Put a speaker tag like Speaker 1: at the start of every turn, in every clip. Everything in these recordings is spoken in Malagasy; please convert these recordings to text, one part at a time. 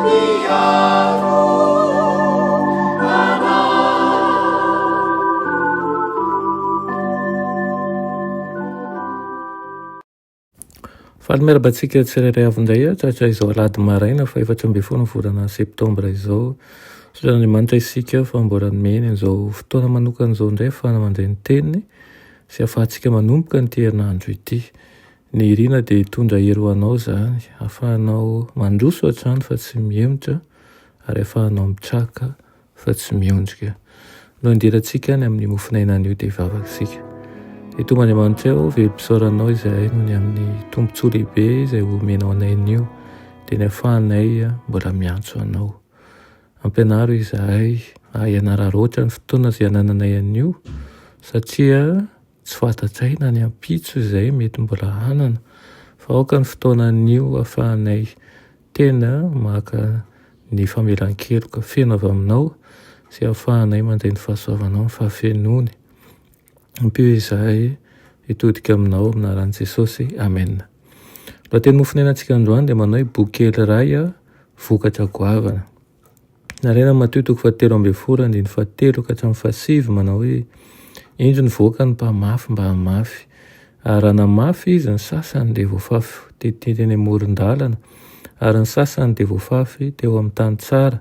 Speaker 1: Mpiaro anay.
Speaker 2: Faly miarahaba antsika tsirairay avy indray aho tratra izao alahady maraina faha 14 ny volana septambra izao. Misaotra an'Andriamanitra isika fa mbola nomeny an'izao fotoana manokana izao indray ahafahana mandray ny teniny sy ahafahantsika manomboka an'ity herinandro ity. Ny irina dia hitondra hery ho anao izany, ahafahanao mandroso hatrany fa tsy mihemotra ary ahafahanao mitraka fa tsy miondrika. No handirantsika any amin'ny mofon'aina anio dia hivavaka isika. Ry Tompo Andriamanitray ô, velom-pisaoranao izahay noho ny amin'ny tombontsoa lehibe izay omenao anay anio, dia ny ahafahanay mbola miantso Anao. Ampianaro izahay hahay hanararaotra ny fotoana izay anananay anio, satria tsy fantatray na ny ampitso izay mety mbola hanana, fa aoka ny fotoana anio ahafahanay tena maka ny famelan-keloka feno avy aminao sy ahafahanay mandray ny fahasoavanao amin'ny fahafenoany. Ampio izahay hitodika aminao amin'ny anaran'i Jesosy. Amena. Lohateny mofon'ainantsika androany dia manao hoe boky kely iray vokatra goavana. Nalaina Matio toko fahatelo ambin'ny folo andininy fahatelo ka hatramin'ny fahasivy manao hoe indro nivoaka ny mpamafy mba hamafy ary raha namafy izy ny sasany dia voafafy tety teny amoron-dalana ary ny sasany dia voafafy teo amin'ny tany tsara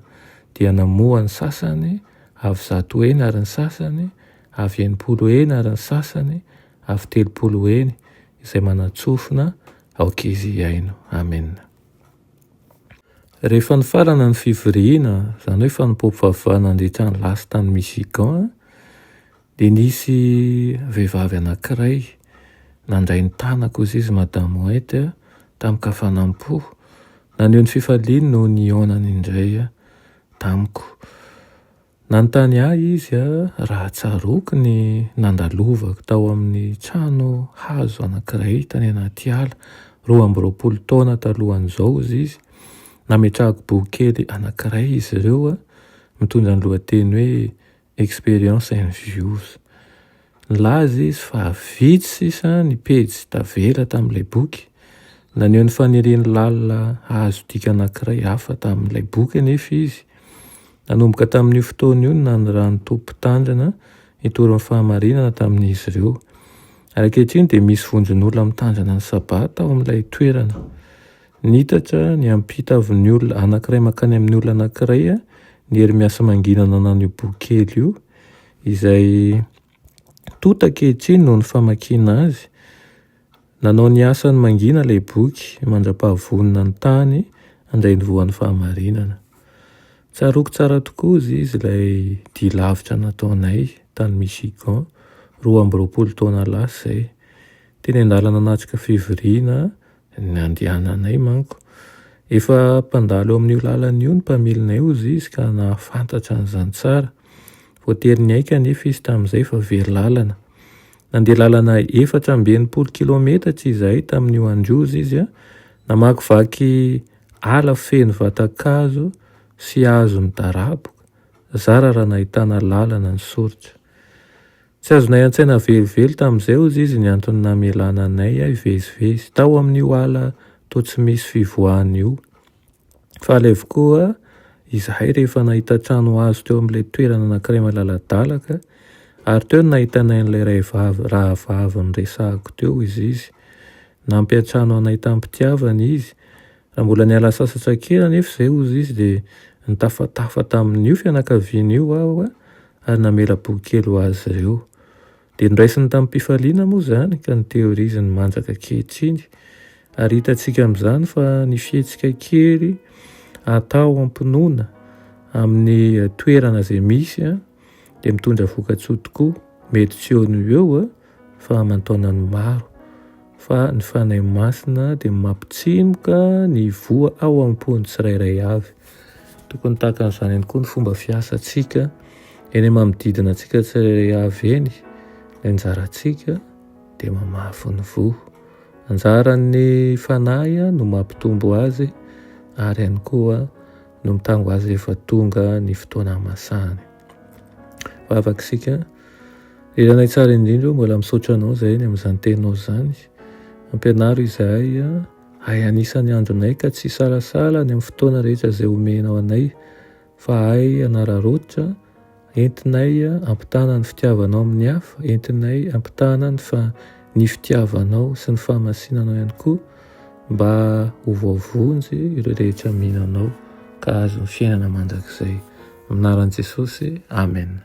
Speaker 2: dia namoha ny sasany avy zato heny ary ny sasany avy 60 heny ary ny sasany avy 30 heny izay manan-tsofina aoka izy hihaino. Amena. Rehefa nifarana ny fivoriana, izany hoe fanompoam-pivavahana nandritra ny lasy tany Michigan, dia nisy vehivavy anankiray nandray ny tanako, hozy izy, Madame White, tamin-kafanam-po. Naneho ny fifaliany noho ny nihaonany indray tamiko. Nanontany ahy izy raha tsaroako ny nandalovako tao amin'ny trano hazo anankiray tany anaty ala, 22 taona talohan'izao, hozy izy. Nametrahako boky kely anankiray izy ireo, mitondra ny lohateny hoe Experience and Views. Nilaza izy fa vitsy sisa ny pejy tavela tamin'ilay boky. Naneho ny faniriany lalina hahazo dika anankiray hafa tamin'ilay boky anefa izy. Nanomboka tamin'io fotoana io no nanirahan'ny Tompo mpitandrina hitory ny fahamarinana tamin'izy ireo. Ary ankehitriny dia misy vondron'olona mitandrina ny Sabata ao amin'ilay toerana. Nitatra niampita avy ny olona anankiray mankany amin'ny olona anankiray ny hery miasa mangina ananan'io boky kely io. izay tonta ankehitriny noho ny famakiana azy. Nanao ny asany mangina ilay boky mandra-pahavonona ny tany handray ny voan'ny fahamarinana. Tsaroako tsara tokoa hozy izy ilay dia lavitra nataonay tany Michigan, 22 taona lasa izay. Teny an-dalana nanatrika fivoriana Nandehananay manko. Efa mpandalo eo amin'io lalana io ny mpamilinay hozy izy ka nahafantatra an'izany tsara. Voatery niaiky anefa izy tamin'izay fa very lalana. Nandeha lalana 64 kilometatra izahay tamin'io andro io hozy izy, namakivaky ala feno vatan-kazo sy hazo midaraboka, zara raha nahitana lalana nisoritra. Tsy azonay an-tsaina velively tamin'izay hozy izy ny antony namelana anay hivezivezy tao amin'io ala toa tsy misy fivoahana io. Faly avokoa izahay rehefa nahita trano hazo teo amin'ilay toerana anankiray malaladalaka ary teo no nahitanay an'ilay rahavavy rahavavy niresahako teo hozy izy. Nampiantrano anay tamim-pitiavana izy. Raha mbola niala sasatra kely anefa izay hozy izy dia nitafatafa tamin'io fianakaviana io aho ary namela boky kely ho azy ireo. Dia noraisiny tamim-pifaliana moa izany ka notehiriziny mandraka ankehitriny. Ary hitantsika amin'izany fa ny fihetsika kely atao am-pinoana amin'ny toerana izay misy dia mitondra vokatsoa tokoa, mety tsy eo no eo fa aman-taonany maro. Fa ny Fanahy Masina dia mampitsimoka ny voa ao am-pon'ny tsirairay avy. Tokony tahaka an'izany ihany koa ny fomba fiasantsika eny manodidina antsika tsirairay avy eny. Ny anjarantsika dia mamafy ny voa. Anjaran'ny Fanahy no mampitombo azy ary ihany koa no mitango azy rehefa tonga ny fotoana hamasahany. Vavaka isika. Ry Ranay tsara indrindra ô, mbola misaotra Anao izahay ny amin'izany teninao izany. Ampianaro izahay. Hay hanisa ny andronay ka tsy hisalasala ny amin'ny fotoana rehetra izay omenao anay, fa hay hanararaotra, entinay hampitana ny fitiavanao amin'ny hafa, entinay hampitana ny fa ny fitiavanao sy ny fahamasinanao ihany koa mba ho voavonjy ireo rehetra mino anao ka hahazo ny fiainana mandrakizay. Amin'ny anaran'i Jesosy, Amen.